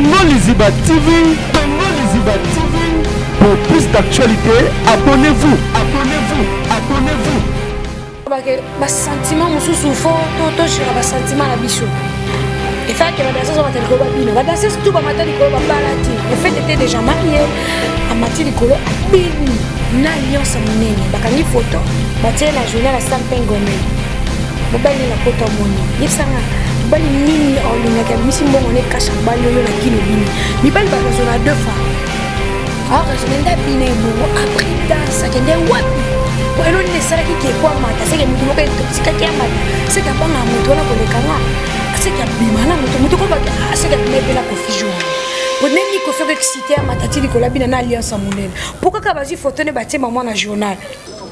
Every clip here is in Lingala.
Congo Liziba TV, Congo Liziba TV. Pour plus d'actualités, abonnez-vous, abonnez-vous, abonnez-vous. Ba sentiment mosusu, fo togérer ba sentiment na biso. Efalaki ba danseuse bamata likolo, babina. Ba danseuse tout bamata likolo, babala te. Efete était déjà marié, amati likolo, abini na alliance monene, bakangi photo, batie na journal ya Sampengome. Mobali na poto amoni, yebisanga mobali nini olingaki abimisi mbongo ne kasha bali oyo na kino bini. Mibali baraisonna deux fois, araisonne nde abina ebongo. Après danse akende wapi? Po elo nini esalaki ke po amata? Seke motu moko intoxikaki amata, seke abanga moto wana kolekanga, seke abima na moto moto ko seke abima epela Kofi jour po ndenge Kofi oko excité amata ti likolo, abina na alliance ya monene, po kaka bazwi photo ne batie mama na journal.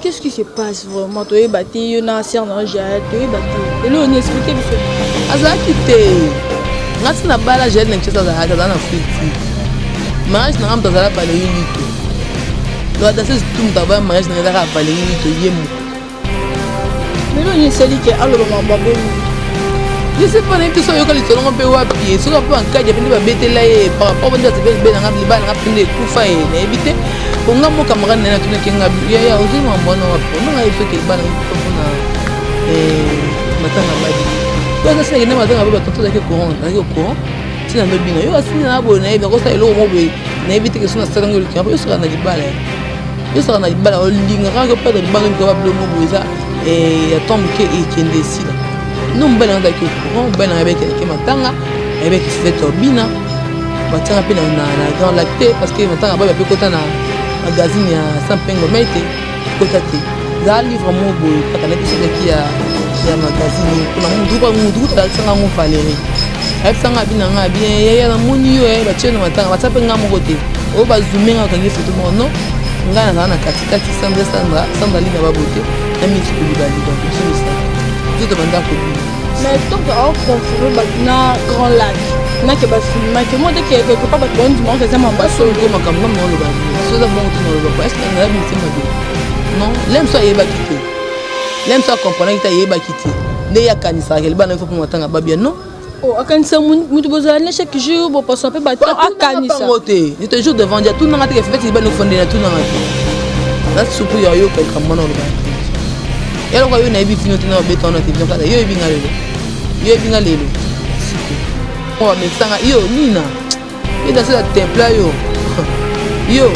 Qu'est-ce qui se passe vraiment? Toyeba te, yo na sœur na yo Jael, toyeba te eloko nini, explique biso. Azalaki te. Nga ti na bala Jael na Kinshasa, azalaki, azala na Afrique ti mariage na nga. Moto azala Valérie Lito, donc danseuse tu moto aboya mariage na nga ezaka Valérie Lito ye moko. Lelo nini esali ke aloba makambo abongi? Je sais pas, nayebi te so oyoka lisolongo mpe wapi, soki mpe bankadi mpe nde babetela ye par rapport nde bato mpe nanga libala nanga mpe nde ekufa ye, nayebi te. Po nga mo camarade na ye natunaki nga: "Yaya, ozwi makambo wana wapi?" Onanga yebi soki libala ekufa mpona matanga badi po aza sinakende matanga mpe bato tozalaki courant, nazalaki courant ntina ndobina yo asini na boye, nayebi nakosala eloko mo boye, nayebi te ke so nasala ngo eloko mpo yosaka na libala, yosaka na libala, olinga kaka operdre libala, miko babilo mo boye eza ya temps moke ekende esila. No, mobali nanga azalaki courant, mobali nanga ayebaki aleki matanga, ayebaki fête obina batianga mpe na Grand Lac te, parce que matanga bayo bape kota na magazine ya Sampengo mai te, kota te. Ezala livre mo boye kaka na biso ezalaki ya magazine mpona mutu kutu alakisanga yango. Valérie ayebisanga, abi na nga abi: "Yaya, namoni yo batie na matanga, batia mpe nga moko te oyo bazume nga, bakangi foto moko." Non, ngai nazala na katikati, Sandra, Sandra, Sandra Lina, babote na Miki Kolibali, donc biso misala biso tobanda kobina. Mais donc aoconfirme bato na Grand Lac nake bafilmaki mo te, quelque part bato bandimaka eza mambo. Basolo makambo nga maoloba so eza bongo te, naloba po est-ce nayebi mitema mabe? Non, lem so ayebaki te, lem so acomprenaki te, ayebaki te nde ye akanisaka libala na mpo matanga babia. Non. Akanisa mutu bozala ne chaque jour, boposa mpe bato, akanisa bango te. Je te jure devant Dieu, atunanga te ke feti libala ofande, natunanga te. Na supu ya yoka likambo wana oloba te, eloko yo nayebi vino te na babeta wana télévision kaka yo yebi nga lelo, yo yebi nga lelo siko bamekisanga yo nina yo danse ya temple yo yo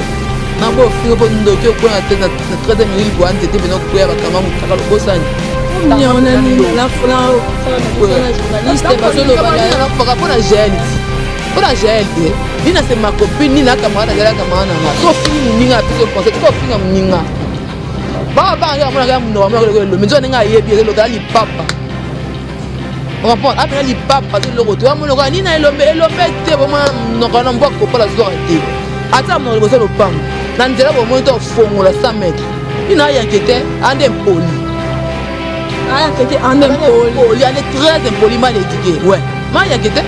na bofinga mpo ndoki okwea te na 13 minute boya nzete mpena okwea bakanga motaka lobosani. Bazolobaka mpo na Jael, mpo na Jael te. Nina c'est ma copine, nina camarade, azali camarade na nga. So ofingi moninga, apesi conseil tika ofinga moninga. Baa banga amonaka ya monoko, amonaka eloko elombe nzoka ndenge ayebi eloko ala lipapa, comprendre apena lipapa to eloko te wamonoko nina elombe elombe te. Bomona monoko na mbwa kopala zwaka te, ata monoko liboso lopango na nzela bomoni to ofongola 100 mètre. Nina ayanke te, ande impoli. Ayanke te, ande impoli. Ande très impoli, mal éduqué, ouais, ma ayanke te.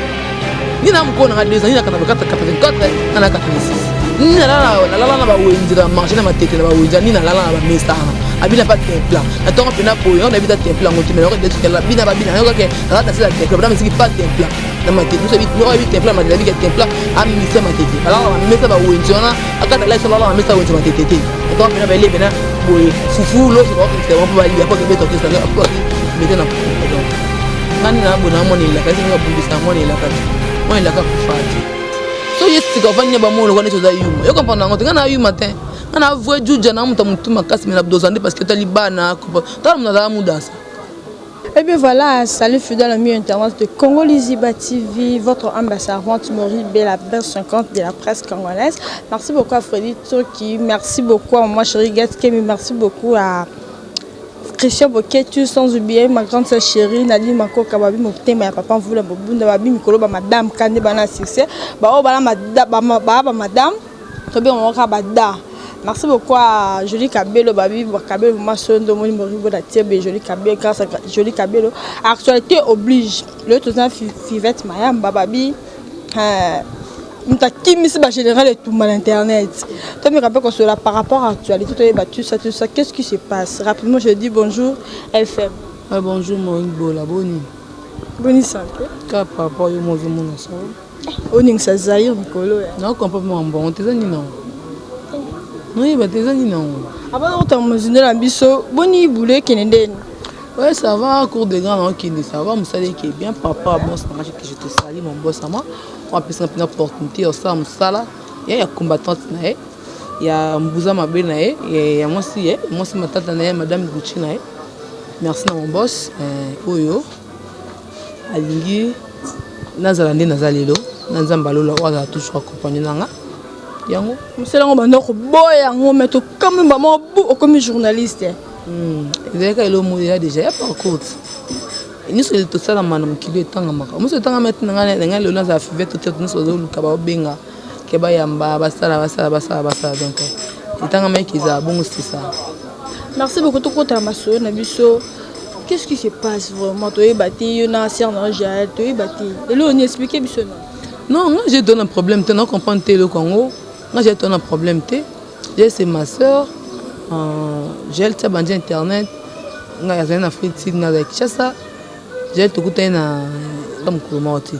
Nina mokolo nanga 2 ans, nina 84, nga na 86. Nina nalala na bawenze na marché na Matete, na bawenze nina nalala na bamesa wana, abina pa temple na ntongo mpena boye. Nga nayebi ta temple yango te, mais bina babina nayokake naza na se ya temple bana mesiki pa temple na Matete. Biso oyebi temple ya Matete, abika temple amisa Matete, balala bamesa bawenze wana, akata laso lala bamesa wenze Matete te. Na ntongo mpena baele mpena boye fufu loso baokokisa bango mpo balia mpo akebeta orchestre mpo mete na. Donc ngani na boye na mwana elaka esi nga bundisa mwana elaka te, mwana elaka kufa te. So ye sika ovandi na bamona lokola neti oza yuma, yo comprendre yango te. Nga na yuma te, nga na vrai juja na moto ya motu makasi, me na doza nde parce que otali bana tala moto azala mudasa. Et bien voilà, salut fidèle ami internaute de Congo Liziba TV, votre humble servante Maurice Bella, 50 de la presse congolaise. Merci beaucoup à Freddy Toki, merci beaucoup à moi chérie Gat Kemi, merci beaucoup à Christian Boketu, sans oublier ma grande sœur chérie Nadine Makoka, babi motema ya papa Mvula Bobunda, babi mikolo ba madame Kande bana succès, ba o bana madame, ba ba madame, tobi on ka bada. Merci beaucoup à Jolie Kabelo, babi Kabelo vraiment sondo moni moribo da tiebe Jolie Kabelo grâce à Jolie Kabelo. Actualité oblige. Le toza Fivette Mayamba babi moto akimisi bagénéral etumba na internet. Tomeka mpe kosola par rapport à actualité, toyeba tout ça, tout ça, qu'est-ce qui se passe. Rapidement, je dis bonjour FM. Ah, bonjour Maureen Bola, boni? Boni santé? Ka papa yo mozomona ça. Oningisa Zaire mikolo ya. Na comprendre makambo yango te, eza nini yango? Noyeba te, eza nini yango? Avant okota mozindo na biso, boni boulot ekende ndeni? Ouais, ça va, cours de grand, okende, ça va, mosala eke bien, papa, boss na nga, je te salue, mon boss à moi. Oyo apesaka mpena opportunité ya kosala mosala ya ya combattante na ye, ya mbuza mabe na ye, ya mwasi ye, mwasi matata na ye, madame Gucci na ye. Merci na mon boss, oyo alingi nazala nde naza lelo na Nzambe alola oyo azala toujours accompagné na nga yango. Mosala yango banda koboya yango, mais tokamwi bama bu okomi journaliste. Ezalaki eloko moko eza déjà ya parcours nyonso tosalama na mokili etangamaka moso etangama ete na ngai lelo nazala Fivete te. Nyonso bazoluka baobenga ke bayamba basala basala basala basala, donc etangama eke ezala bongo, c'est ça. Merci beaucoup. Tokotala masolo na biso. Qu'est-ce qui se passe vraiment? Toyeba te, yo na sœur na Jael, toyeba te lelo oni expliquer biso na. Non, nga j'ai donné un problème te, na comprendre te eloko yango. Nga j'ai donné un problème te. Jael, c'est ma sœur. Jael tia bandi internet, ngai azali na Afrique, ngai azali Kinshasa. Jael tokutani na mokolo moko te.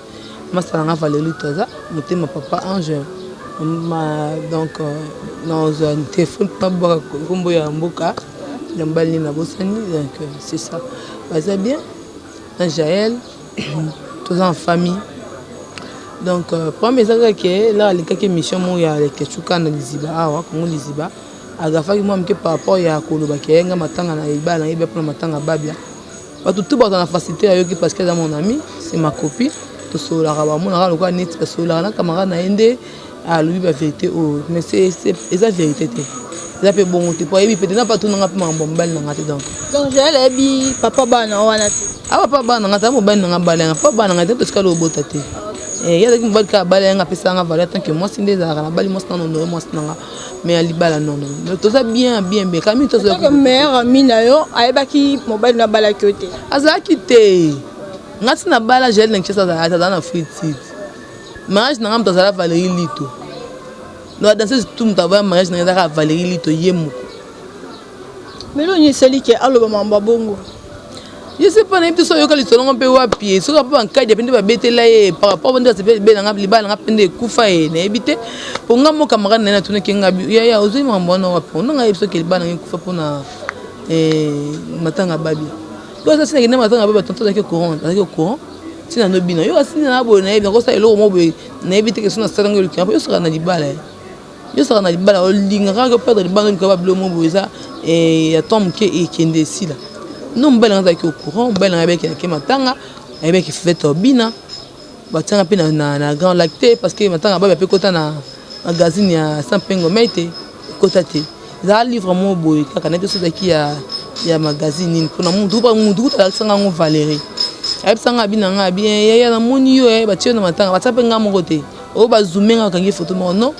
Masala nga Valérie Toza motema papa Ange ma, donc nazwa telefone mpo nkombo ya mboka ya mobali nini nabosani. Donc c'est ça, baza bien na Jael, toza en famille. Donc problème eza kaka ke la alekaki émission moko ya Lekechuka na Liziba awa Kongo Liziba, agafaki mwa moke par rapport ya kolobaki ayenga matanga na libala na yebi mpona matanga babia. Bato tu baza na facilité ayoki parce que aza mon ami, c'est ma copine, tosololaka, bamonaka lokola neti basololaka na camarade na ye nde alobi bavérité oyo, mais eza vérité te, eza mpe bongo te, po ayebi peut-être na pa tunanga mpe makambo ya mobali na nga te, donc. Donc Jael ayebi papa bana wana te? Awa papa bana na nga te, mobali na nga bala yanga, papa bana na nga te, tosika obota te. Ye azalaki mobali kaka bala yanga, apesaka nga valeur tant que mwasi nde ezalaka na bali mwasi na honore mwasi na nga, mais ya libala non, non, toza bien bien bien kami. Toza meilleur ami na yo ayebaki mobali na abalaki yo te? Azalaki te. Nga ti na bala Jael na Kinshasa, azala na Free Tit. Mariage na nga, moto azala Valérie Lito no adanseuse tout, moto aboya mariage na nga ezalaka Valérie Lito ye moko. Mais lelo esali ke aloba mambo ya bongo? Je sais pas, nayebi te so oyoka lisolo ngo mpe wapi ye, soki mpe bankadi mpe nde babetela ye par rapport nde basepeli nanga libala nanga mpe nde ekufa ye, nayebi te. Po nga mo camarade na ye natunaki nga: "Yaya, ozwi makambo wana wapi?" Onanga yebi soki libala nanga ekufa mpona matanga babia. Yo aza sinaki nde matanga babia, tonto azalaki courant, azalaki courant ntina nobina. Yo asindi na boye, nayebi nakosala eloko moko boye, nayebi te ke so nasala ngo elokima. Yo osaka na libala, yo osaka na libala, olingaka kaka perdre libala, oluka babilo moko boye eza ya temps moke ekende esila. No, mobali nanga azalaki au courant, mobali nanga ayebaki nake matanga, ayebaki Fivete obina, batianga mpe na Grand Lac te, parce que matanga babi ape kota na magazine ya Sampengo mai te, ekota te. Ezala livre moko boye kaka neti so ezalaki ya magazine nini mpona mutu mutu kuta alakisanga yango. Valérie ayebisanga abi na nga abi: "Yaya, namoni yo batie yo na matanga." Batia mpe nga moko te, oyo bazume nga, bakangi photo moko. Non,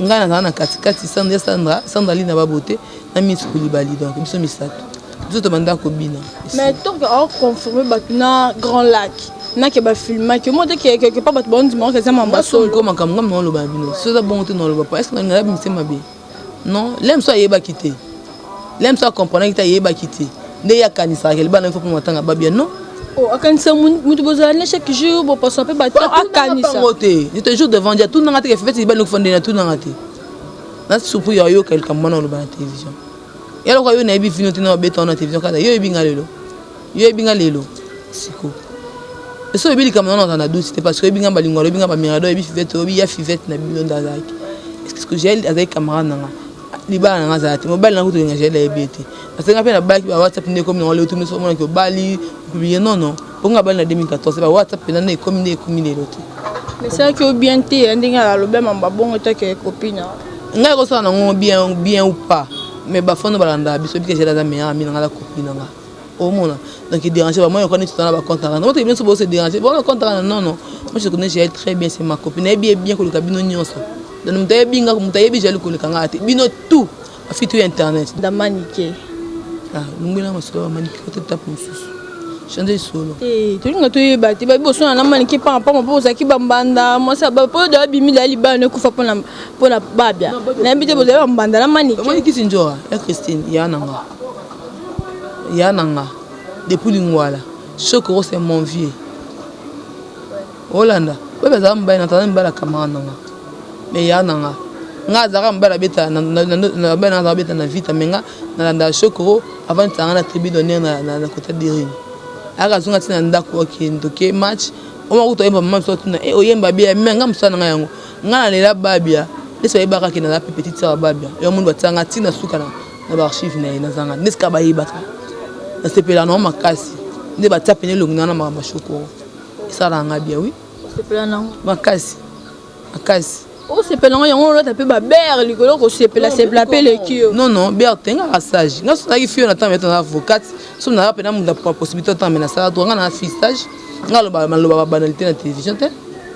ngai nazala na katikati, Sandra, Sandra, Sandra Lina babote na Miss Kulibali, donc biso misato, biso tobanda kobina. Mais tant que aoconfirme bato na Grand Lac nake bafilmaki omo te, quelque part bato baondimaka eza mamba solo. Makambo ngam naoloba na bino so eza bongo te, naoloba po est-ce nalinga bimise mabe? Non, le mosu ayebaki te, le mosu acomprendaki te, ayebaki te nde ye akanisaka libala ifo mpo matanga babia, non. Oh, akanisa mutu bozala ne chaque jour, boposa mpe bato, akanisa bango te. Je te jure devant Dieu, atunanga te ke Fivete libala ekufa ndeni, atunanga te. Na surpris ya oyoka likambo wana oloba na télévision ya lokola yo nayebi vino te na babeta wana na télévision kaka yo oyebi nga lelo, yo oyebi nga lelo siko eso oyebi likambo wana, oza na doute te, parce que oyebi nga balingwala, oyebi nga bamirado, oyebi Fivete, oyebi ya Fivete na bino nde azalaki. Est-ce que Jael azalaki camarade na nga? Libala na nga azala te, mobali na kutu olinga Jael ayebi ye te, parce que nga mpe nabalaki ba WhatsApp nde ekomi nango lelo tumi so omonaki obali publie. Non, non, mpo nga bali na 2014, ba WhatsApp mpena nde ekomi, nde ekomi lelo te. Mais esalaki yo bien te ndenge alobi mambo bongo etake copine? Ngai ekosala nango bien, bien ou pas, mais bafano balandaka biso bika Jael aza meilleur ami na nga, aza copine na nga, omona. Donc déranger ba moi yoka neti tona bacompte na nga biso bose déranger bona compte na. Non, non, moi je connais Jael très bien, c'est ma copine, nayebi ye bien koleka bino nyonso. Donc moto ayebi nga, moto ayebi Jael koleka nga te, bino tout bafitu ya internet. Damanike. Ah, lungwela masolo ya Manike kote tape mosusu, change lisolo. Te, tolinga toyeba te, babi bosona na Manike pamba mpo ozalaki bambanda mwasi po da bimi da libala ekufa mpona babia, nayebi te bozali bambanda na Manike. Omoni kisi nzoka ya Christine ya na nga, ya na nga depuis Lingwala. Chokoro, c'est mon vieux. Olanda. Babia azala mobali na tala mobali ya camarade na nga. Mais ya na nga. Nga azalaka mobali abeta na mobali na nga abeta na vita mais nga nalandaka Shokoro avant nitanga na tribune d'honneur na na na kota Diring. Ayaka azonga ti na ndako okende toke match. Oma kutu oyemba mama biso tuna eh oyemba bien mais nga mosala na nga yango. Nga nalela Babia neti bayebaka ke naza pe petite sœur ya Babia. Yo moni batia nga ti na suka na na ba archive na ye nazanga nde sika bayebaka. Nasepelaka nango makasi nde batia pene elongi na nga na makambo ya Shokoro. Esalaka nga bien oui. Osepela nango makasi makasi. Osepela nango yango olata pe ba beurre likolo kosepela sepela pe eleki yo. Non non beurre te nga sage nga soki nazalaki fille na temps na avocate soki nazalaka pena moto na possibilité temps mais nasala droit nga na fille sage nga aloba maloba ba banalité na télévision te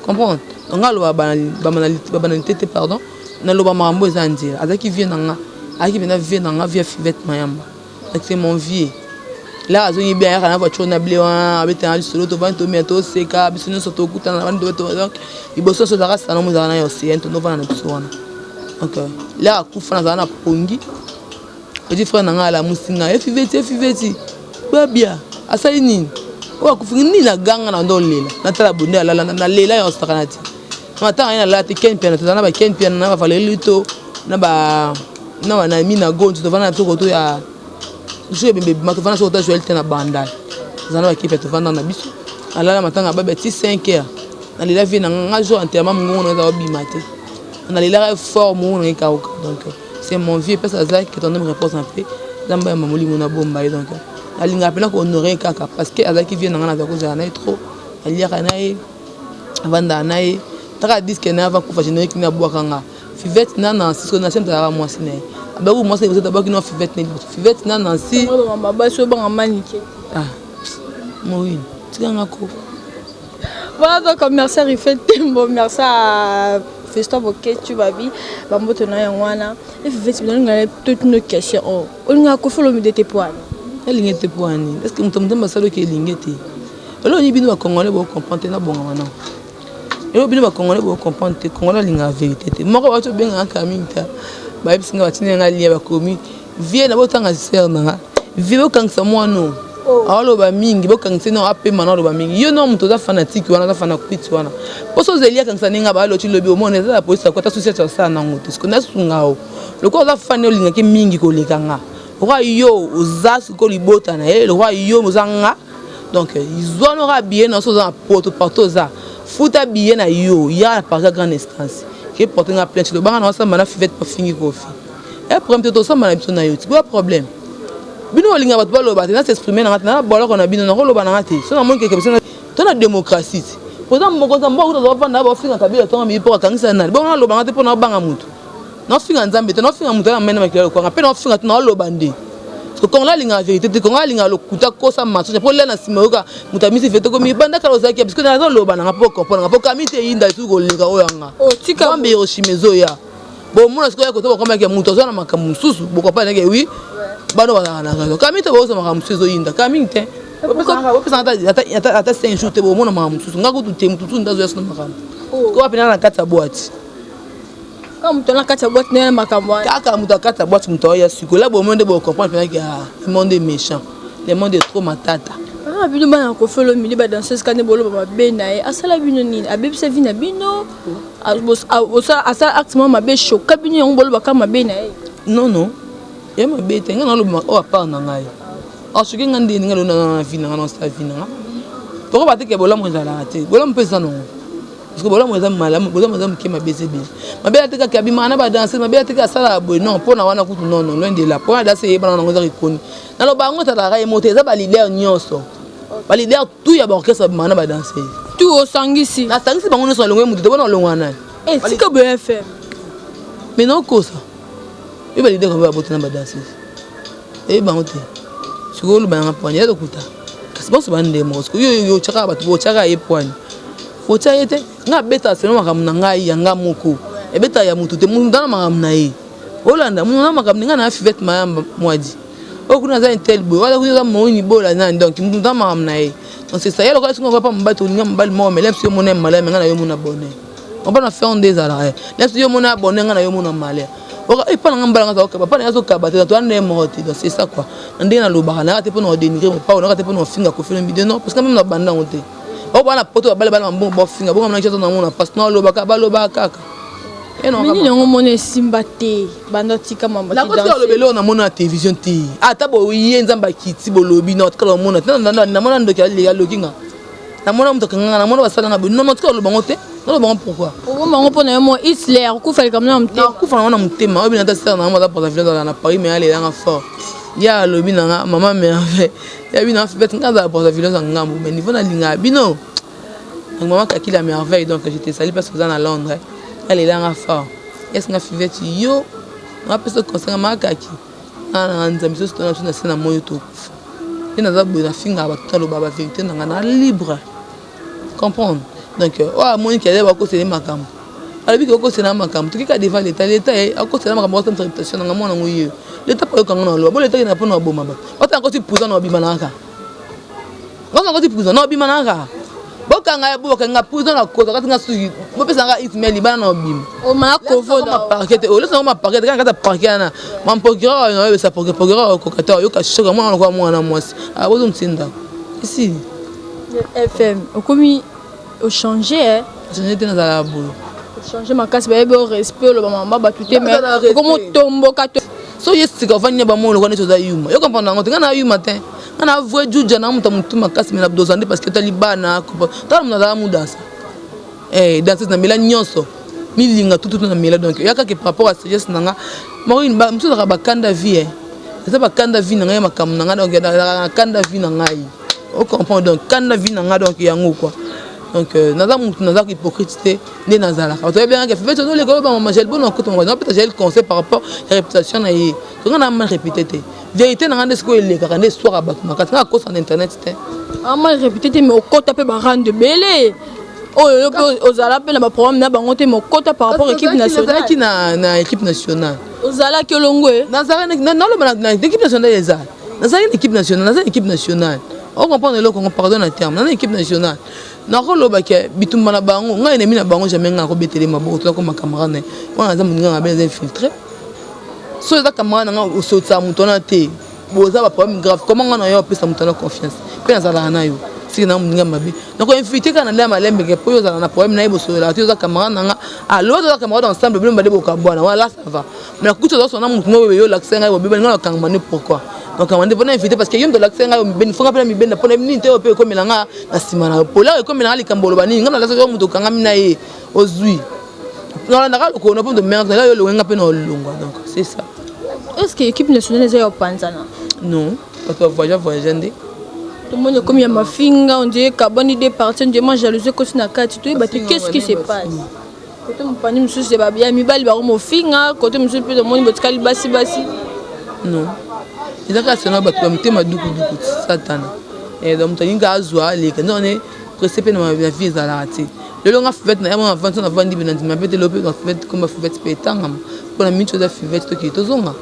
comprendre donc nga aloba ba banalité te pardon naloba makambo eza nzela azalaki vieux na nga azalaki pena vieux na nga vieux Fivette Mayamba. C'est mon vieux. Là azongi bien ayaka na voiture na ble wana abetaka lisolo tovandi tomela toseka biso nyonso tokutana na bandi donc liboso nyonso ezalaka salon mo ezalaka na ya océan tondovanda na biso wana donc là akufa nazala na pongi petit frère na ngai alamusi ngai efiveti efiveti babia asali nini oyo akufi nini naganga na ndo olela natala bonde alala nalela ya osakana te matanga ye nalala te ken piana tozala na ba ken piana na ba valeri lito na ba na ba nami na gonzi tovanda na biso koto ya jour ebembe ebima tovanda biso koto ya joel te na bandal tozala na bakipe tovanda na biso alala matanga babe ti 5 heures nalela vie na nga jour enterrement mongongo na eza obima te nalelaka fort mongongo na ekauka donc c'est mon vieux place aza que ton homme repose en paix nzambe ya molimo na bomba ye donc nalingaka mpena kohonore kaka parce que azalaki vie na nga naza kozala na ye trop naliaka na ye avandaka na ye taka disque na ye ava kufa générique nini abwaka nga Fivette na Nancy soki Nancy azalaka mwasi na ye abaki mwasi liboso abaki na Fivette na liboso Fivette na Nancy basi obanga manike ah Maureen tika nga ko. Voilà donc merci à Rifet Tembo, merci à Fiston Boketshu Babi, bambote na yango wana. Et Fivette bino toute nos questions. Oh, olinga Koffi Olomide te po ani? Elingi te po ani? Est-ce que moto moto asali oke elingi te? Eloko nini bino ba congolais bo comprendre te na bongama na. Eloko bino ba congolais bo comprendre te, congolais alingaka verite te. Moko bauti obengaka kala mingi ta bayebisi nga batindi nga lien bakomi vie na botanga sœur na nga vie bokangisa mwana oyo oh. aoloba mingi bokangisa no apema na oloba mingi yo no moto oza fanatique wana oza fanakwiti wana mposo ozeli akangisa ndenge baloti lobi omona eza la polisi akota susi ati osala nango te siko nasunga o lokola oza fani olingaki mingi koleka nga lokola yo oza sikoyo libota na ye lokola yo oza nga Donc zwa no kaka billet na so oza na poto partout oza futa billet na yo ya na parquet grande instance ke porte nga plainte lobanga na osamba na fivette bafingi kofi e problème te tosamba na biso na yo ti boya problème bino bolinga bato baloba te na s'exprimer na nga te na boloko na bino nakoloba na nga te so namoni keke biso to na démocratie ti poza mokonzi ya mboka kuta azovanda bafinga kabila tonga miyi mpo akangisa nani bongo naloba nga te mpo naobanga motu Naofinga nzambe te naofinga moto na mene makila lokwanga mpe naofinga te naoloba nde kongo alingaka verité te kongo alingaka lokuta kosa mensonge mpo lia na nsima oyoka moto amisi vete komi banda kala ozalaki ya biso nazoloba nanga mpo comprendre nga mpo kami te eyinda lisusu koleka oyo yanga bombe Hiroshima ezoya bomona sikoyo ya koto bokomaki moto aza na makambo mosusu bokomprendre ke oui bano bazalaka na raison kami te bozwa makambo mosusu ezoyinda kami te bopesaka ata 5 jours te bomona makambo mosusu nga kutu te motu mosusu nde azoya sino makambo kowa mpena na kati ya boite Kaka moto na kati ya boîte na makambo wana. Kaka moto akati ya boîte moto aya sikoyo. La bomoni nde bo comprendre pena que ah, le monde est méchant. Le monde est trop matata. Ah, bino bana Koffi Olomide ba danseuse kande boloba mabe na ye asala bino nini abebisa vie na bino asala acte moko mabe choka bino yango bolobaka mabe na ye non non ya mabe te ngai naloba oyo apart na ngai asoki ngai nde ndenge alona na vie na ngai nasala vie na ngai tokoba te ke bolamu ezalaka te bolamu mpe eza nango Parce que bolamu eza malamu, bolamu eza moke mabe eza ebele. Mabe ya teka abimaka na ba danse, mabe ya teka asala boye non, pona wana kutu non non, loin de là. Pona danse eyebana nango eza reconnu. Naloba yango ezalaka ye moko te, eza ba leader nyonso. Ba leader tout ya ba orchestre babimaka na ba danse. Tout osangisi. Nasangisi bango nyonso nalongwe moto te, bona olongwa nani? Eh, tika boye FM. Mais naokosa. Yo ba leader ba babota na ba danseuse. Oyebi bango te. Sikoyo oloba nanga pwani ya lokuta. Kasi banso ba nde moko. Sikoyo yo yo otyaka bato botyaka ye pwani. Otya ye te. Nga abetaka selon makambo na ngai ya nga moko. Ebetaka ya motu te. Motu na makambo na ye. Olanda motu na makambo na ngai na Fivette Mayamba Mwadi. Oyo kuna aza intel boye. Wana kuna aza Moini Bola nani. Donc motu na makambo na ye. Donc c'est ça. Ye lokola soki pa mobali tolinga mobali moko mais lem soki omona ye malamu ngai na yo mona bonheur. Omona faire nde ezalaka. Lem soki omona bonheur ngai na yo mona malheur. Epa na nga mbala nga azokaba pa na ye azokaba te toa nde moko te donc c'est ça quoi na ndenge nalobaka nayaka te mpo na kodénigrer mopao nayaka te mpo na kofinga Koffi Olomide non parce que meme na banda yango te. Oyo bana poto babala bana mambongo bafinga bongo na na mona pasi na lobaka balobaka kaka. Nini yango mona esimba te banda tika mama. Nakotika lobelo oyo namona na télévision te. Ata boye Nzambe akiti bolobi na otikala omona te. Namona ndoki aloki nga. Namona moto akanganga namona basala nga boye. Non, otikala oloba ngo te. Naloba ngo pourquoi? Obomba ngo mpo na yo mo Hitler okufa likambo na motema. Nakufa nango na motema. Oyo bina ata sœur na nga aza Brazzaville azala na Paris mais alelanga fort. Ye alobi na nga mama merveille. Ya bino en fait nga azala Brazzaville aza ngambo mais niveau nalingaka bino. Donc maman Kaki la merveille donc je te salue parce que oza na Londres. Alelanga fort. Est-ce nga fivette yo nga pesa conseil nga mama Kaki. Nga na nzambe biso tona biso na se na moyo tokufa. Nde naza boye nafingaka bato naloba ba vérité na nga na libre. Comprendre? Donc oyo amoni ke aza bakosela ye makambo. Alobi ke okosela makambo. Toki ka devant l'état, l'état ye akosela makambo akosala réputation na nga mwana ngo ye. L'état pa yoka ngo na loba. Bo l'état ke na pona boma ba. Bata nakoti prison na obima na kaka. Nga nakoti prison na obima na kaka. Bokanga ya bokanga prison na kota kati nga suki. Bopesa nga it mais libana na obima. O ma kovo na parquet te. Olesa ngo ma parquet kaka kata parquet na. Ma procureur na yo sa procureur kokata yoka choc mwana lokola mwana mwasi. Abozo mtinda. Ici. FM okomi ochange eh? Ochange te nazala boye. Ochange makasi bayebi yo respect oloba mama bato te mais okomi otomboka to so ye sika ofandi na bamoni lokola neti oza yuma yo comprendre yango te ngai na yuma te ngai na vrai juja na moto ya motu makasi me na doza nde parce que otali bana tala moto azala mudansa eh, danseuse na mela nyonso milinga tututu na mela donc ya kaka par rapport à sagesse na nga marine mosusu azalaka bakanda vie eh. eza bakanda vie na ngai ya makambo na ngai donc azalaka na kanda vie na ngai o comprendre donc kanda vie na ngai donc yango quoi donc euh, naza mutu naza hypocrite te nde nazalaka bato bayebengaka fivete ozoleka oyo bamama jael bona okota mama napesa jael conseil par rapport ya réputation na ye to ngai na mal réputé te vérité na ngai nde sikoyo elekaka nde eswaka bato makasi ngai akosa na internet te ah, mal réputé te mais okota mpe barande ebele oyo yo mpe ozala mpe na baprogramme na bango te mais okota par rapport équipe nationale nazalaki na équipe nationale ozalaki olongwe nazalaki naloba na équipe nationale eza nazalaki na équipe nationale naza na équipe nationale ocomprendre eloko ngo pardon na terme naza na équipe nationale nakoloba ke bitumba na bango ngai ennemi na bango jamais ngai nakobetele maboko to nakoma camarade na ye wana naza moninga mabe naza infiltré so eza camarade na ngai osotisaka moto wana te boza ba problème grave comment ngai na yo opesa moto wana confiance mpe nazalaka na yo siki na moninga mabe nakoinvite kaka na nde ya malembeke mpo yo ozala na problème na ye bosololaka te oza camarade na nga aloba toza camarade ensemble bino bade bokabwana wana là ça va mais nakuti oza sona motu moko yo olakisa ngai bobebani ngai nakangama nde pourquoi nakangama nde mpona invité parce que yo moto olakisa ngai mibeni fonga mpe na mibenda mpona nini te oyo mpe ekomela nga na nsima na yo pola ekomela nga likambo oloba nini ngai nalakisaki yo moto okangami na ye ozwi nalandaka lokolo na mpo moto merde yo olongwe nga mpe na olongwa donc c'est ça. Est ce que équipe nationale eza ya kopanzana? Non, bato ba voyage voyage nde tomoni ekomi ya mafinga on dirait kabwani deux parties, on dirait moi jalousie ekoti na kati toyeba te qu'est-ce qui se passe. Kote mopandi mosusu ya mibali bango mofinga kote mosusu mpe tomoni botikali basi basi. Non, eza kaka sena bato ya motema dukuduku satana donc moto alingi azwa aleka nde wana presse mpe na vie ezalaka te. Lelo nga fivette na yango avandi navandi mpe nandima mpe te lelo mpe na fivette komba fivette mpe etangama mpo na miniti oza fivette tokei tozonga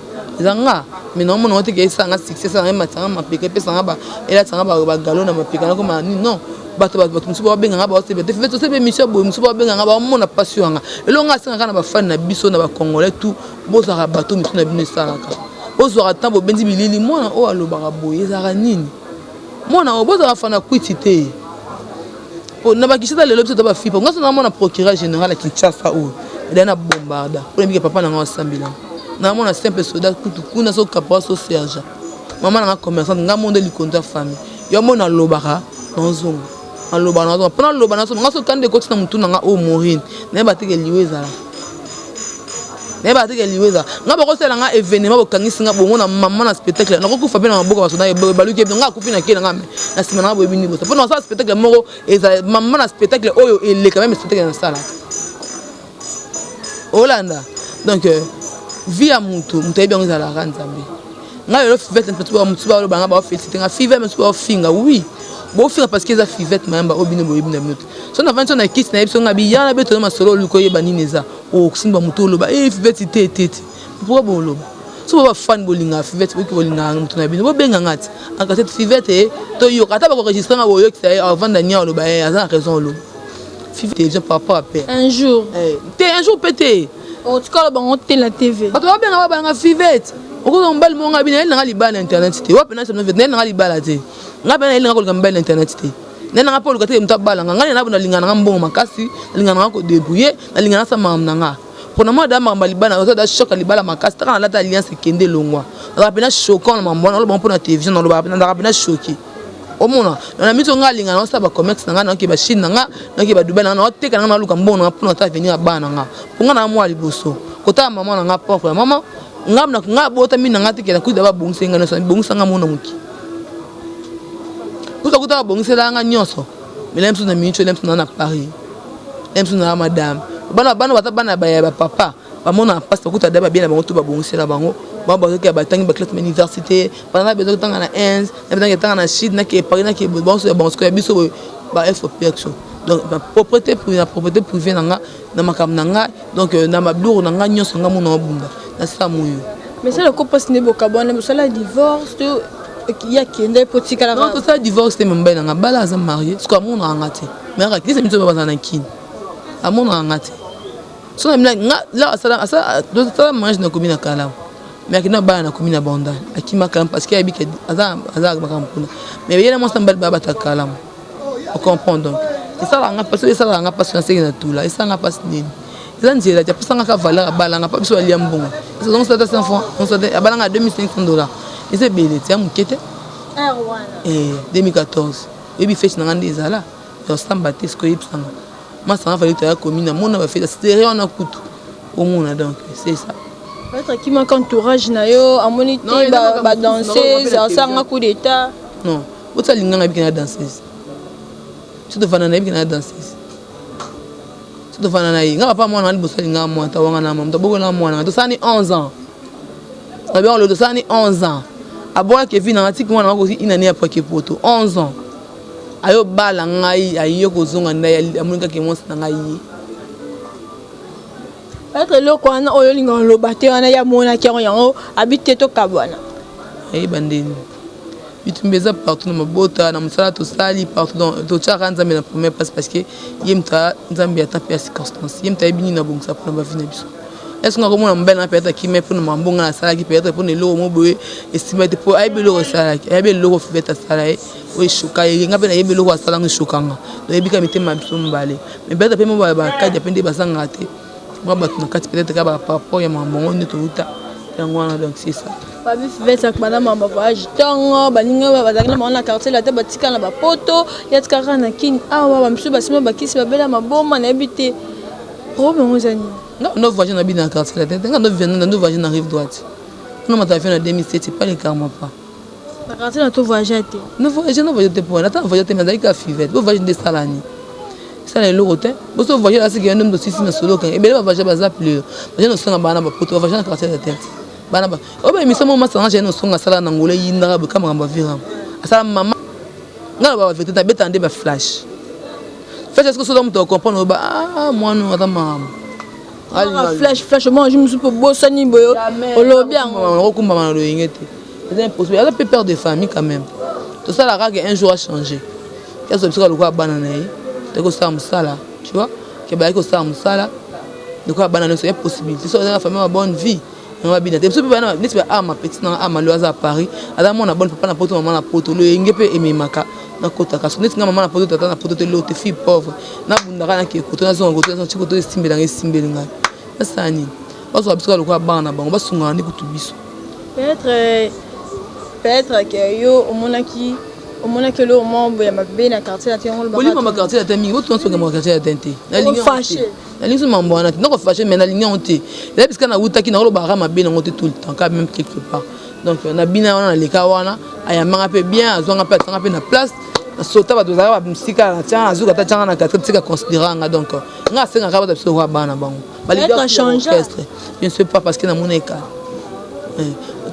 eza nga mais naomona ngo te ke esala nga succès esala nga ematisa nga mapeka epesa nga elatisa nga bagalo na mapeka nakoma nini non bato bato mosusu babenga nga baosebe te fivette osebe émission boye mosusu babenga nga baomona mpasi yanga lelo nga asengaka na bafani na biso na bacongolais tout bozalaka bato misu na bino esalaka bozwaka ntango bobendi bilili mwana oyo alobaka boye ezalaka nini mwana oyo bozalaka fana kwiti te po na bakinshasa lelo biso toza bafipa nga so namona procureur général ya kinshasa oyo edai na bombarda mpo nayebike papa na nga osambela namona simple soldat kutu kuna so caporal so sergent mama na nga commerçante nga mondo likonzo ya famille yo mona alobaka nazonga nalobaka nazonga mpo naloba nazonga nga so kanda ekoti na motu na nga oyo morine nayeba teke liwa ezala nayeba teke liwa ezala nga bakosala nga événement bokangisi nga bongo na mama na spectacle nakokufa mpe na maboko basoda baluki nga akufi na ke na nga me na nsima na nga boyebi nini bosa mpo nasala spectacle moko ezala mama na spectacle oyo eleka meme spectacle nasalaka olanda donc euh, vie ya motu moto ayebi yango ezalaka nzambe ngai lelo fivete mosusu baloba nga baofélicité nga fivete mosusu baofinga oui bofinga parce que eza fivete mayamba oyo bino boyebi na bino te so navandi so na kisi na yebi so nga biya na beto na masolo oluka oyeba nini eza osimba motu oloba e fivete te te te pourquoi boloba so bo bafani bolingaka fivete boki bolingaka motu na bino bobenga nga ti akasete fivete toyoka ata bakoregistre nga boyokisa ye avanda nia oloba ye aza na raison oloba fivete télévision par rapport à père un jour te un jour pe te otikala bango te na tv bato babenga babanga fivete okozwa mobali moko nga bino nayeli nanga libala na internet te wapi na nayeli nanga libala te nga mpe nayeli nanga koluka mobali na internet te. Nde nanga mpo oluka te moto abala nga. Ngai na nalinga nanga mbongo makasi, nalinga nanga ko débrouiller, nalinga nasa makambo na nga. Pona moi da makambo ya libala, oza da choc ya libala makasi. Taka nalata alliance ekende longwa. Nazalaka mpenza choquant na makambo wana, naloba mpo na télévision, naloba nazalaka mpenza choqué. Omona, na miso nga alinga na osala ba commerce na nga, na ba Chine na nga, na ba Dubai na nga, na oteka na nga, na luka mbongo na nga pona ta avenir ya bana na nga. Po nga na mwa liboso. Kotala mama na nga propre, mama nga na nga botami na nga te ke na kuta ba bongisa nga nyonso, bongisa nga mona moki. Kuta kuta ba bongisela nga nyonso. Mais la na minute, la na Paris. La na madame. Bana bana bata bana ba ya ba papa. Bamona mpasi bakuta da babia na bango to babongisela bango. Bango bazoki batangi ba classe na université, bana besoin kotanga na Inde, na besoin kotanga na Chine, na ke Paris, na ke bango so ya bango ya biso boye ba FOP action. Donc na propriété privée, na propriété privée na nga, na makambo na nga, donc na mabiloko na nga nyonso nga mona mabunda. Na sala moyo. Mais ça le couple ne bokabwana bosala divorce to ya kende po tikala. Non, tosala divorce te, mobali na nga bala aza marié, siko amonaka nga te. Mais kaka kisi biso bazala na kini. Amonaka nga te. So na mina nga la asala asala tosala mariage na komi na kala. Mais akenda bala na komi na bandal. Akima kala parce que ayebi ke aza aza makambo kuna. Mais ye na mwasi na mobali ba bata kala. On comprend donc. Esalaka nga mpasi, esalaka nga mpasi na seki na tula, esalaka nga mpasi nini? Eza nzela ti apesanga ka valeur abalanga pa biso balia mbongo. Ezongo sata 5 francs, abalanga 2500 $. Eza ebele ti ya moke te. Eh, 2014. Oyebi fete na nga nde ezala. Osamba te sikoyo oyebisanga. Masanga fali toya komi na mona ba fete sere wana kutu. Omona donc c'est ça. Peut-être akimaka entourage na yo, amoni te ba danseuse, asanga coup d'état. Non, ota linganga yebi na danseuse. Surtout tovanda na yebi na danseuse. Surtout tovanda na ye. Nga papa mwana liboso alingaka mwana ta wanga na mama. Toboko na mwana. Tosala ni 11 ans. Nabi on le tosala ni 11 ans. Aboya Kevin na tiki mwana wako une année après ke poto 11 ans. Ayo bala ngai ayo kozonga ndai amoni kaka mwasi na ngai ye. Peut-être eloko wana oyo olinga oloba te wana ya monaki yango yango abi te tokabwana. Ayeba ndeni. Bitumba eza partout na mabota na mosala tosali partout, donc totiaka Nzambe na première place parce que ye moto Nzambe ata mpe ya circonstance, ye moto ayebi nini abongisa mpona ba vie na biso. Est-ce que komona mobali na peut-être akimi mpona mambo nga nasalaki, peut-être mpona eloko mo boye esima te, mpo ayebi eloko esalaki, ayebi eloko Fivete asala ye oyo eshoka ye, nga mpe nayebi eloko asalanga eshokanga, nayebi kaka mitema ya biso mibale. Mais peut-être mpe mo bakadi mpe nde bazangaka te mwa bato na kati, peut-être kaka par rapport ya makambo yango nde touta yango wana, donc c'est ça. Babi Fivete akbanda mamba voyage ntongo, baninga bazalaki na bango na quartier la te, batika na bapoto, ya tikaka na kini awa, bamisusu basima bakisi babela maboma, nayebi te problème yango eza nini. Nga no voyage na bino na quartier la te, nga no voyage na rive droite, nga mata avion na 2007, c'est pas le karma pas. Na quartier na to voyage te. No voyage, no voyage te, po na ta voyage te, mais azalaki ka Fivete bo voyage nde esala nini? Esala eloko te. Boso voyage asiki yo nde moto osisi na solo kanga ebele ba voyage baza plus voyage nosonga bana bapoto ba voyage na quartier la te, bana ba oyo ba émission mo masanga jane osonga asala na ngolo eyindaka boye ka makambo ya viram asala mama nga na ba vérité nabeta nde ba flash flash. Est-ce que soza moto acomprendre oyo ba ah mwana aza makambo? Flash flash moi je me suis bosani boye olobi yango. Okumbama na loyenge te, eza impossible. Aza mpe père de famille quand même, tosala kaka un jour achanger, azwa biso kaka lokola bana na ye, toyaki kosala mosala, tu vois ke bayaki kosala mosala lokola bana nyonso ya possibilité. So aza na famille ya bonne vie yango babina te. Biso mpe bana neti ba ama petit nanga ama lo aza Paris, aza mwana bonne papa na poto, mama na poto, loyenge mpe ememaka nakotaka. So neti nga mama na poto, tata na poto te, lo te, fille pauvre, nabundaka nake koto, nazonga koto, nazonga ti koto, esimbelanga esimbeli ngai, nasala nini? Bazwaka biso kaka lokola bana na bango, basungaka nde kutu biso. Peut-être que yo omonaki eloko moko boye ya mabe na quartier na te yango. Bolima ba quartier latin mingi, botuna soki ma quartier latin te. Nalingi so mambo wana te, nako fâché, mais nalingi yango te. Eza bisika nawutaki, nakolobaka mabe nango te tout le temps quand même quelque part. Donc nabina wana, naleka wana, ayambanga mpe bien, azwanga mpe, atianga mpe na place, nasota bato bazalaka bamosika, natianga nazuka ata tianga na quartier tika considéranga. Donc nga asengaka bato biso lokola bana na bango, orchestre, je ne sais pas, parce que namona ekala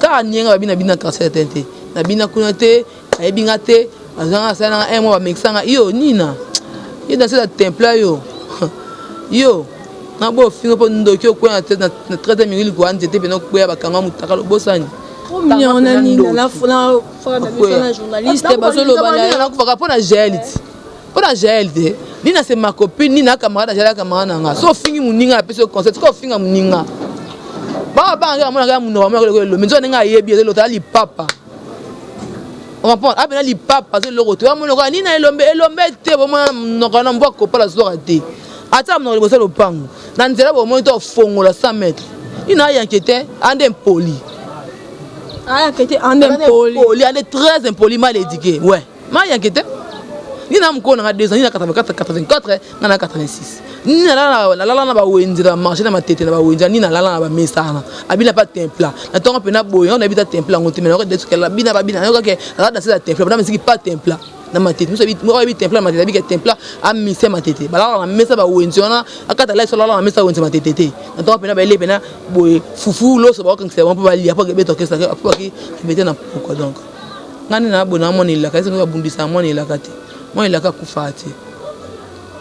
kaka nienga babina bina quartier latin te, nabina kuna te, ayebi nga te, azanga asalanga un mois, bamekisanga yo nina yo danse na temple yo yo na bo ofinga mpo ndoki okwea na 13 mingi likolo ya nzete mpena okweya, bakanga motaka lobosani. Nakufaka mpo na Jael ti mpo na Jael te. Nina c'est ma copine, nina camarade, Jael camarade na nga. So ofingi moninga, apesi yo conseil, tika ofinga moninga. Baa banga amonaka ya monoko, amonaka eloko elomi nzoka ndenge ayebi eza eloko tala lipapa. Comprendre? Abena lipapa azo eloko te. Amoni lokola nini elombe elombe te bomona monoko na mbwa kopala zwaka te. Ata monoko liboso lopango. Na nzela bomoni to fongola 100 mètres. Nini ayanke te, ande impoli. Ayanke te, ande impoli. Impoli, ande très impoli, mal éduqué. Ouais. Ma yanke te. Nini na mokolo na nga 2 ans, nini na 84, 84, nga na 86. Nini nalala na bawenze na marché na matete na bawenze, nini nalala na bamesa wana. Abina pa templa. Na tongo pena boye, nga nayebi ta templa yango te, mais nayoka desuka bina babina, nayoka ke aza danse ya templa, bana misiki pa templa. Na matete, muso yebi templa na matete, ayebi ke templa amise matete. Balala na mesa bawenze wana, akata lai so alala na mesa wenze matete te. Na tongo pena baele pena boye fufu loso bakokangisa bango mpo balia mpo akebeta orchestre mpo baki bete na pokwa donc. Nga nde na boye na mwana elaka esi babundisa mwana elaka te mwana elaka akufaka te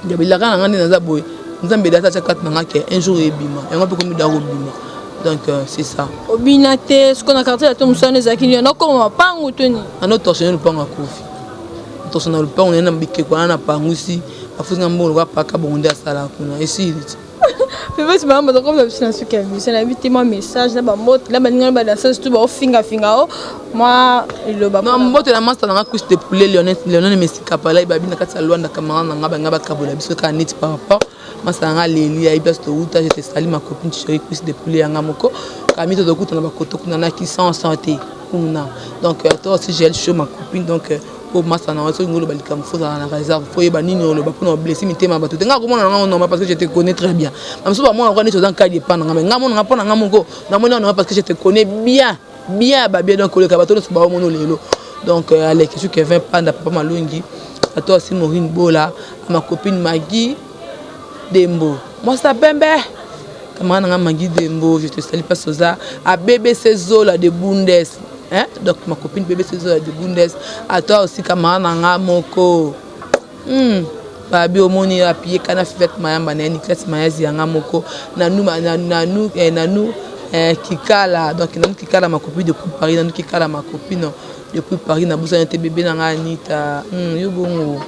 ya bilaka na nga nde naza boye nzambe data atya kati na nga ke un jour ebima yango mpe komi da kobima donc euh, c'est ça obina te siko na quartier ya to mosala ezalaki nini nakoma mapangu to nini ano torsionne lopango akufi torsionne lopango naye na bikeko wana na pangusi afusi nga mbongo lokola paka bongo nde asalaka kuna esili ti Pepesi bango baza komona biso na suka ya émission nayebi te mwa message na bambote na baninga na badanseuse tout baofingafinga o mwa liloba na mbote na masta nanga couche de poulet lionel lionel messi kapala babi na kati ya Luanda camarade nanga banga bakabola biso kaka neti par rapport masta nanga leli ayebi place towuta je te salue ma copine chérie couche de poulet yanga moko kami tozokuta na bakoto kuna na kisansa te kuna donc euh, toi aussi j'ai chaud ma copine donc euh, po masta na soki ngoloba likambo fo ozala na réserve fo oyeba nini oloba mpona oblesse mitema ya bato te ngai akomona na ngai normal parce que je te connais très bien bamosusu bamona lokola neti oza nkadi epa na ngai mais ngai mona ngai mpo na ngai moko namoni normal parce que je te connais bien bien ya babien donc koleka bato nyonso baomono lelo donc euh, aleki su Kevin Panda papa Malongi ato asi Maureen Bola ma copine Maggie Dembo mwasi ya pembe camarade na nga Maggie Dembo je te salue place oza a BBC Zola de Bundes hein? donc ma copine BBC Zola de Bundes à toi aussi camarade na nga moko hmm. babi omoni apie kana fivette mayamba na ye Nicolas Mayazi yanga moko nanu nanu eh, nanu eh, Kikala donc nanu Kikala ma copine depuis Paris nanu Kikala ma copine depuis Paris nabosani te bébé na nga Anita hmm, yo bongo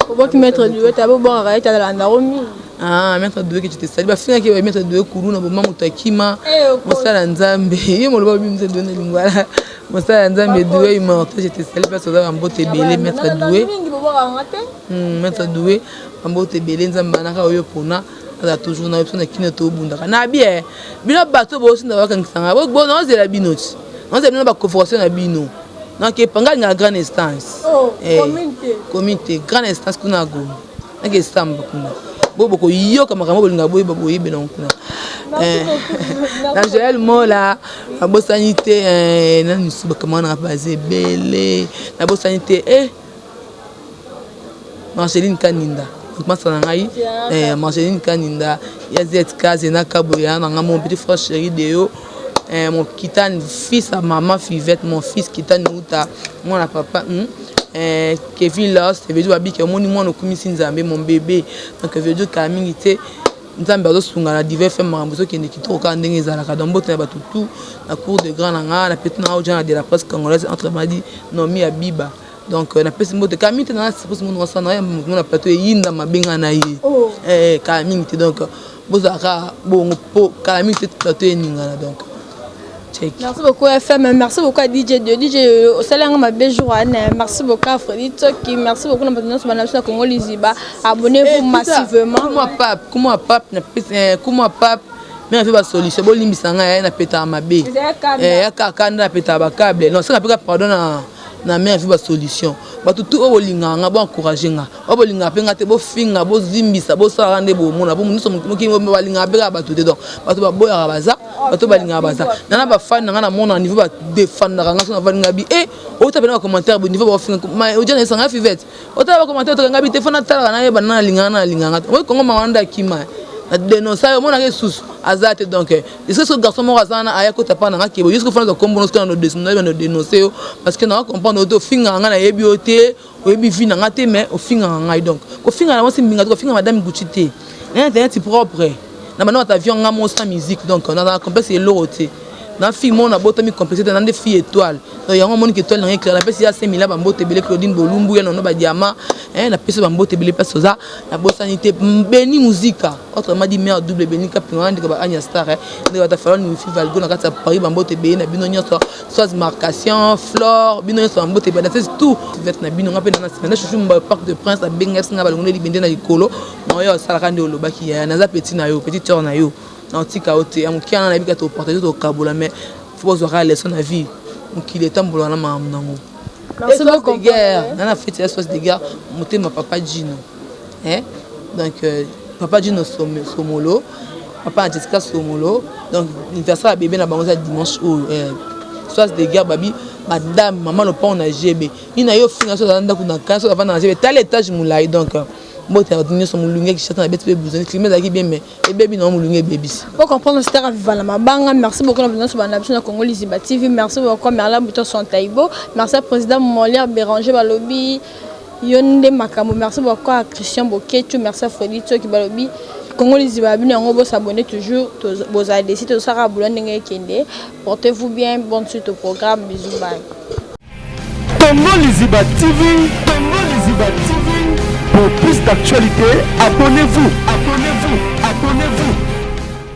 oboki maître Doué ta bobongaka ye talanda o mingi Ah, maître Doué que tu te salues. Bafingaki ba maître Doué kuluna boma moto akima mosala nzambe. Ye moloba bi maître Doué na lingwala. Mosala nzambe Doué immortel je te salue parce que oza bambote ebele maître Doué. Maître Doué bambote ebele nzambe banaka oyo pona aza toujours na biso na kino tobundaka na bien bino bato bosinda bakangisa nga bo naozela bino ti naozela bino baconfiguration na bino donc epanga alingaka grande instance commune te grande instance kuna ya Goma nake esamba kuna bo bokoyoka makambo bolinga boyeba boyebela yango kuna na Joël Mola nabosani te na misu bakamana nanga baza ebele nabosani te eh Marceline Kaninda masa na ngai eh, Marceline Kaninda ya ZK Zena Kaboya na ngai mon petit frère chéri Deo eh, mon Kitane fils à maman Fivette mon fils Kitane Uta mwana papa hmm? eh, Kevin Lost veut dire babiki omoni mwana okumisi Nzambe mon bébé donc veut dire kala mingi te Nzambe azosunga na divers fm makambo ezokende kitoko kaka ndenge ezalaka donc mbote na bato tout na cour de grand na nga na petit na nga ojana de la presse congolaise entre madi Nomi Abiba donc euh, napesi mbote kala mingi te na surprise mono wasana ya moto na plateau eyinda mabenga na ye oh. eh, kala mingi te donc bozalaka bongo po kala mingi te plateau eningana donc check. Merci beaucoup FM, merci beaucoup à DJ de DJ osali yanga mabe jour wana. Merci beaucoup à Freddy Toki, merci beaucoup na bato nyonso bana biso na Congo Liziba. Abonnez-vous eh, massivement. Kuma pape, kuma pape na eh, kuma pape mais afe basolution bolimbisa ngai eh, napetaka mabe ya kaka nde napetaka bacable non soki napeka pardon na na mère afe basolution bato tu oyo bolingaka nga boencourage nga oyo bolingaka mpe nga te bofinga bozimbisa bosalaka nde bomona bo nyonso mokili balingaka mpe kaka bato te donc bato baboyaka baza bato balingaka baza nana bafani na nga namona niveau badefandaka nga so navandi nga bi e ota pena bacommentaire bo niveau baofinga oja na esanga fivete otala bacommentaire otoka nga bi te fo natalaka nayeba na nalingaka na nalingaka te oyi kongo mawa nde akima na denonsa yo omonaka esusu aza te donc eske soki garçon moko aza wana aya kota pa na nga kebo yo soki ofanda kombo no soki na denonse yo parce que na comprendre yo te ofingaka nga nayebi yo te oyebi vie na nga te mais ofingaka ngai donc kofinga na mwasi mbinga te kofinga madame Gucci te na internet propre na banda bata avion nga moko sans musique donc nazala complexe eloko te Na fille moko nabotami complexe te, na nde fille étoile. Donc yango omoni ke étoile na ngai éclaire. Napesi ya 5000 bambote ebele, Claudine Bolumbu ya nono badiama, napesi bambote ebele place oza. Nabosani te Beni Muzika, autrement dit mère double Beni Kapinga wana ndeko ba Anya Star, ndeko bata Falon Wifi Valgo na kati ya Paris, bambote ebele na bino nyonso, soit marcation Flore, bino nyonso bambote ebele, c'est tout vete na bino. Nga mpe na nsima na chuchu mba Parc de Prince abenga biso nga balongoli libende na likolo na oyo asalaka nde olobaki yaya, naza petit na yo, petit sœur na yo, na otika yo te ya moke wana, nayebi kaka topartage, tokabola, mais faut bozwaka leçon na vie, mokili etambolaka na makambo nango. Merci beaucoup. De guerre na fête ya source de guerre, motema papa Gino, hein? Donc papa Gino Somolo, papa Jessica Somolo, donc anniversaire ya bébé na bango eza dimanche oyo. Source de guerre babi madame mama lopango na GB nini na yo finga so aza ndako na kan so avanda na GB, tala étage molai. Donc mbote ya bato nyonso, molungi ya Kinshasa na beti mpe buzani, climat ezalaki bien, mais ebebi nango, molungi ebebisi. Pour comprendre Star Viva la Mabanga, merci beaucoup na biso bana biso na Congo Liziba TV, merci beaucoup Merla Bouton Santaibo, merci à président Molière Béranger Balobi Yonde Makambo, merci beaucoup à Christian Boketu, merci à Freddy Tsoki Balobi Congo Liziba bino yango, bo s'abonner toujours, bozala desi tosaka boulot ndenge ekende. Portez-vous bien, bonne suite au programme, bisous, bye. Congo Liziba TV, Congo Liziba TV. Pour plus d'actualités, abonnez-vous, abonnez-vous, abonnez-vous.